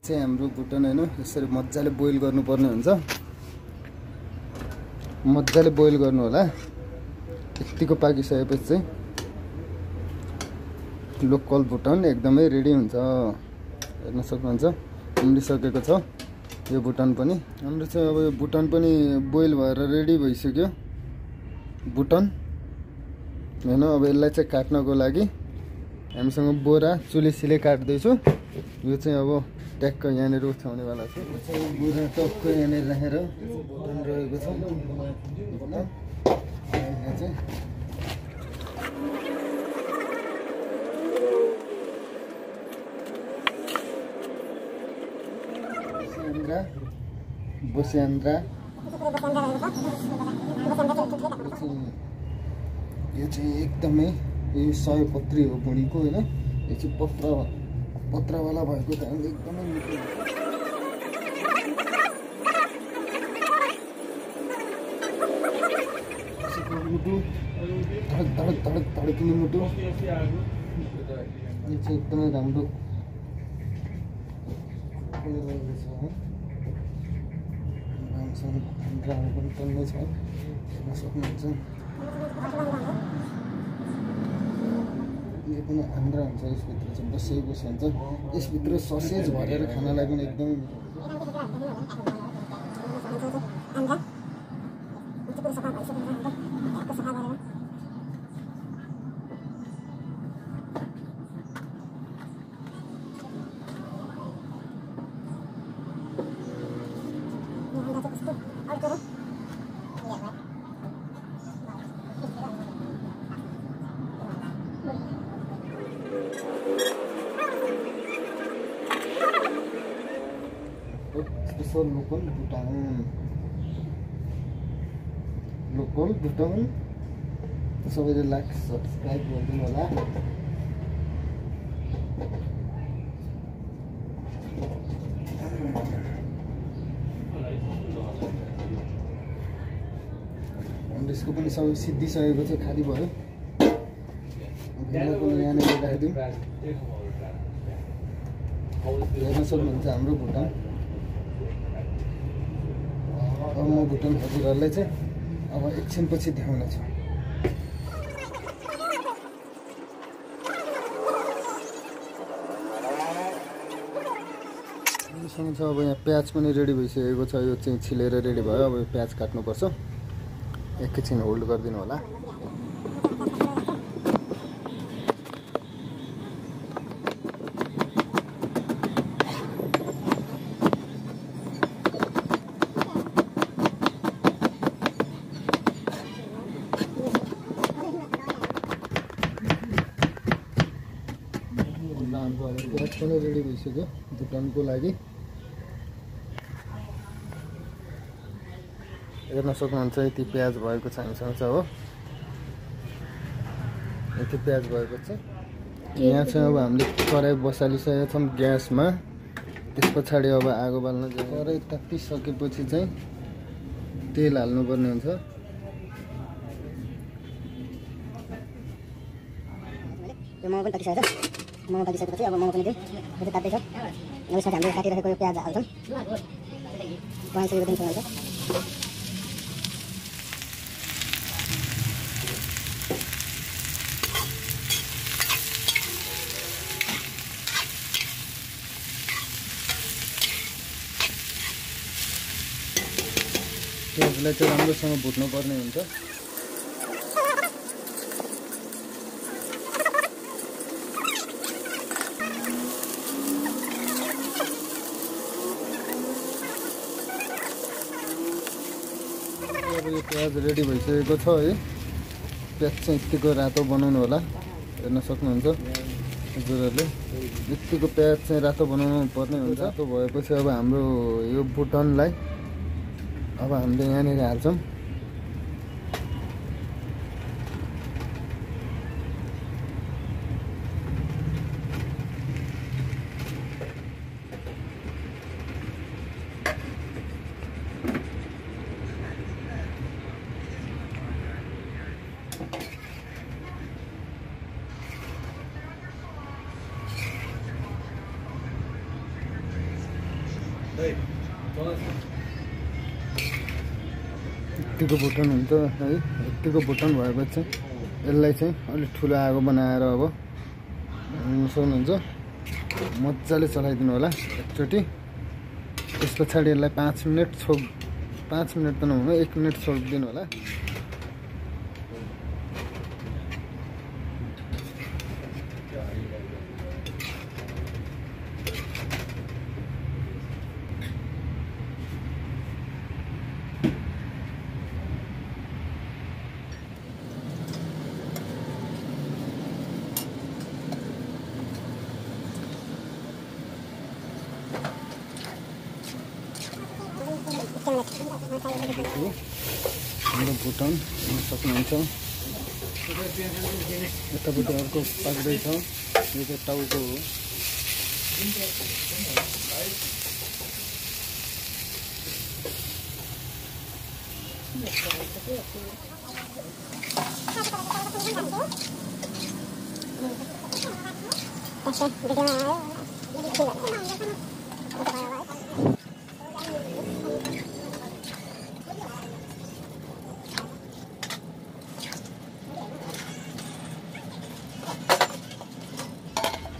चाहिँ हाम्रो भुटन हैन यसरी मज्जाले बोइल गर्नुपर्ने हुन्छ। मज्जाले बोइल गर्नु होला। यतिको पाकिसकेपछि चाहिँ लोकल भुटन एकदमै रेडी हुन्छ। हेर्न सक्नुहुन्छ उम्लिसकेको छ यो भुटन पनि। हाम्रो चाहिँ अब यो भुटन पनि बोइल भएर रेडी भइसक्यो भुटन हैन। अब यसलाई चाहिँ काट्नको लागि हामीसँग बोरा चुलीसिले काट्दैछु। यो चाहिँ अब ट्याक्क यहाँनिर उठाउनेवाला छ। बोरा टक्क यहाँनिर राखेर भुटन रहेको छ। बस्यान्द्रा यो चाहिँ एकदमै यो सयपत्री हो बुढीको हैन। यो चाहिँ पत्रवाला भएको कारणले एकदमै मिठो मुटु धडक धडक धडकिने मुटु। यो चाहिँ एकदमै राम्रो रहेको छ। राम्रोसँग पनि टन्नै छ हेर्न सक्नुहुन्छ। यो पनि आन्द्रा हुन्छ। यसभित्र चाहिँ बसेको हुन्छ। यसभित्र ससेज भरेर खानालाई पनि एकदमै लोकल भुटन सबैले लाइक सब्सक्राइब गरिदिनु होला। यसको पनि सबै सिद्धिसकेको चाहिँ खाली भयो। यहाँनिर राखिदिउँ। हेर्न सक्नुहुन्छ हाम्रो भुटन। अब म भुटन हजुरहरूलाई चाहिँ अब एकछिनपछि देखाउनेछु। सँग छ अब यहाँ प्याज पनि रेडी भइसकेको छ। यो चाहिँ छिलेर रेडी भयो। अब यो प्याज काट्नुपर्छ। एकैछिन होल्ड गरिदिनु होला। प्याज पनि रेडी भइसक्यो भुटनको लागि। हेर्न सक्नुहुन्छ यति प्याज भएको छ हामीसँग चाहिँ। हो यति प्याज भएको छ। यहाँ चाहिँ अब हामीले कराई बसालिसकेका छौँ ग्यासमा। त्यस पछाडि अब आगो बाल्न कराई तातिसकेपछि चाहिँ तेल हाल्नुपर्ने हुन्छ। मोमो पनि पाकिसकेको छ। मोमो पाकिसकेपछि अब मोमो पनि दिउँ। यो चाहिँ तात्दैछ। यसमा हामीले काटिरहेको यो प्याज हाल्छौँ। बनाइसकेको दिन हुन्छ। प्याजलाई चाहिँ राम्रोसँग भुट्नुपर्ने हुन्छ। अब यो प्याज रेडी भइसकेको छ है। प्याज चाहिँ यतिको रातो बनाउनु होला। हेर्न सक्नुहुन्छ हजुरहरूले यतिको प्याज चाहिँ रातो बनाउनु पर्ने हुन्छ। रातो भएपछि अब हाम्रो यो भुटनलाई अब हामीले यहाँनिर हाल्छौँ। यतिको बुटन हुन्छ है। यतिको बुटन भएपछि चाहिँ यसलाई चाहिँ अलिक ठुलो आगो बनाएर अब सक्नुहुन्छ मजाले चलाइदिनु होला एकचोटि। त्यस पछाडि यसलाई 5 मिनट 5 मिनट त नहुनु 1 मिनट छोडिदिनु होला। हाम्रो बुटन हेर्न सक्नुहुन्छ यतापट्टि अर्को पाक्दैछ। यो चाहिँ टाउको हो।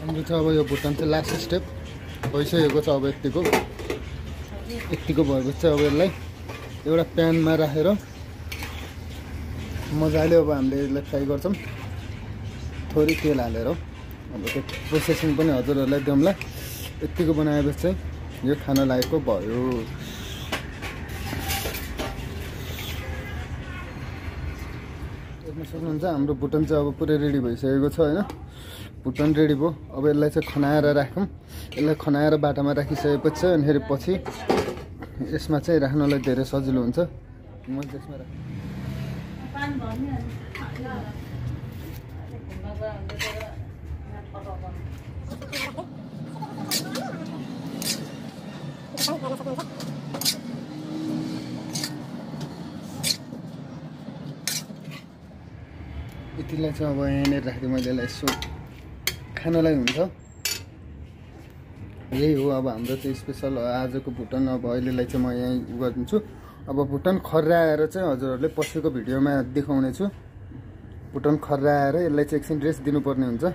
हाम्रो चाहिँ अब यो भुटान चाहिँ लास्ट स्टेप भइसकेको छ। अब यतिको भएपछि चाहिँ अब यसलाई एउटा प्यानमा राखेर मजाले अब हामीले यसलाई फ्राई गर्छौँ थोरै तेल हालेर। अब त्यो प्रोसेसिङ पनि हजुरहरूलाई देऊँला। यतिको बनाएपछि चाहिँ यो खान लायकको भयो। देख्न सक्नुहुन्छ हाम्रो भुटान चाहिँ अब पुरै रेडी भइसकेको छ होइन। भुटान रेडी भयो। अब यसलाई चाहिँ खनाएर राखौँ। यसलाई खनाएर बाटामा राखिसकेपछि चाहिँ अनि फेरि पछि यसमा चाहिँ राख्नलाई धेरै सजिलो हुन्छ। म त्यसमा यतिलाई चाहिँ अब यहाँनिर राख्दै मैले यसलाई यसो खानलाई हुन्छ। यही हो अब हाम्रो चाहिँ स्पेसल आजको भुटान। अब अहिलेलाई चाहिँ म यहीँ गरिदिन्छु। अब भुटान खर्राएर चाहिँ हजुरहरूले पछिको भिडियोमा देखाउने छु। भुटान खर्राएर यसलाई चाहिँ एकछिन रेस्ट दिनुपर्ने हुन्छ।